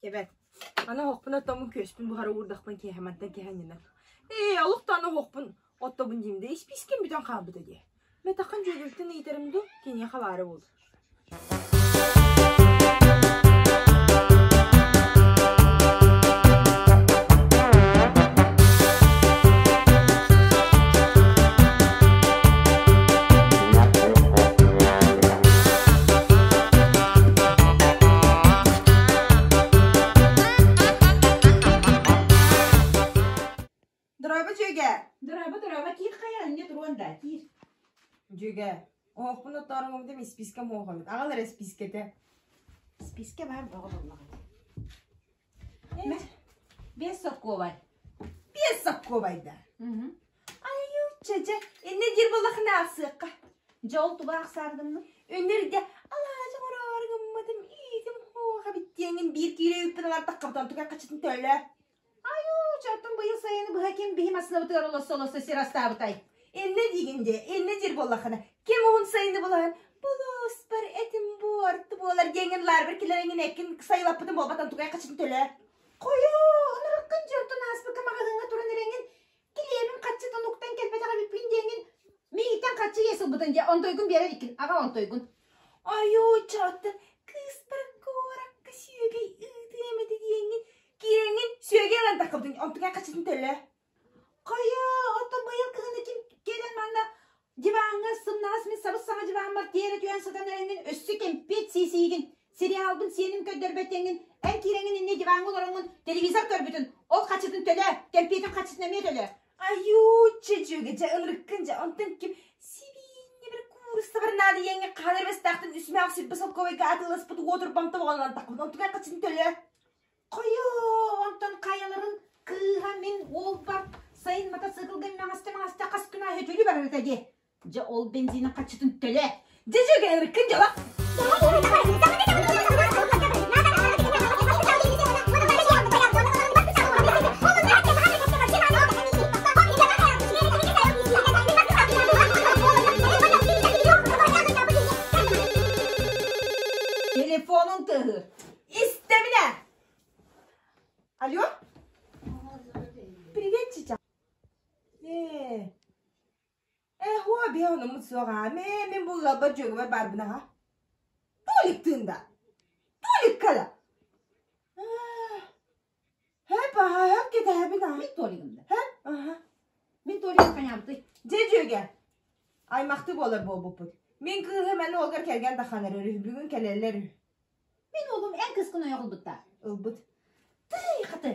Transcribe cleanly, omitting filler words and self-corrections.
Кэбэт. Аны оһохпун оттоммун күөспүн буһара уурдахпын киэһэ мантан киэһэ анньынан. Ээ, олохтоон оһохпун оттобун диим да испиискэм бүтэн хаалбыта дии. Мэтаххын дьүөгэбиттэн ыйытарым дуу, киниэхэ баара буолуо. Дорообо дьүөгэ! Дорообо, дорообо, киир хайа, инньэ туруон да, киир. Дьүөгэ, оһохпун оттооруҥ испиискэм суох эбит. Аҕал эрэ испиискэтэ. Испиискэ баар бөҕө буоллаҕа. Биэс соккуобай. Биэс соккуобай да. Айуу, чэ, иннэ диир буоллахына аахсыахха. Дьэ ол туга ахсаардыммын? Үннэргэ алаадьы оҥороору гыммытым иитим хуоха биттиэҥин биир киилэ үүппүн ылан таххабытан тугай хачытын төлөө. Айуу, чоттун быйыл сайыны быһа ким биһи массыынабытыгар олосто-олосто сир астаабытай? Иннэ диигин дии, иннэ диир буоллаххына, ким уһун сайыны булаһын булуоспар этим буорт буолар диэҥин лаарбар килэрэҥин эккин сайылаппытын буолбатан тугай хачытын төлөө. Хойуу, ынырыккын дьонтон ааспыкка маҕаһыыҥҥа туран эрэҥин килиэбин хаччытын уктан кэлбэтэх эбиппин диэҥин миигиттэн хаччы иэс ылбытын дьэ онтойгун биэрэр иккин аҕа онтойгун Айуу, чоттун кыыспар куоракка сүөгэй ыытыам этэ диэҥҥин киирэҥҥин сүөгэй ылан таххыбытын онтугай хаччытын төлөө. Хайа, оттон быйыл кыһыны ким кэлэн манна диваҥҥа сымнаҕас мин сабыс-саҥа диваммар тиэрэ түһэн сытан эрэҥҥин өссө кэмпиэт сии-сиигин, сериалбын сиэним көрдөрбөт диэҥҥин, эн киирэҥҥин инньэ диваҥҥа олороҥҥун телевизор көрбүтүн, ол хаччытын төлөө, кэмпиэтин хаччытын эмиэ төлөө. Айуу, дьүөгэ, дьэ ынырыккын дьэ, онтон ким сибиинньэ бір кууруссабар наада диэҥҥэ хаһан эрэ бэстээхтэн үсмээх сүрбэ солкуобайга атыыласпыт уотурбам тобоҕолонон таххыбыт, онтугай хаччытын төлөө. Хойоо, онтон хайаларын кыыһа мин уолбар сайын мотоциклга мэҥэстэ-мэҥэстэ хас күн аайы төлүү барар этэ дии. Дьэ ол бензинин хаччытын төлөө. Дьэ дьүөгэ ынырыккын дьэ Телефонун тыаһыыр. Истэбинэ! Алло? Привет, чича. Э, э, хуа биһи онуммут суох аа. Мэ, мин бу ыалбар дьүөгэбэр баарбын аха. Толиктыын да. Толикка да. Хөп, аха, хөп кэтэһэбин аха. Мин Толигым да. Хөп, аха. Мин Толигым хайаабытый? Дьэ дьүөгэ. Аймахты буолар буолбуппут. Мин кыыһым эн уолгар кэргэн таххан эрэр үһү. Бүгүн кэлэллэр үһү. Мин уолум эн кыыскын ойох ылбыттар. Ылбыт. Тый хаты.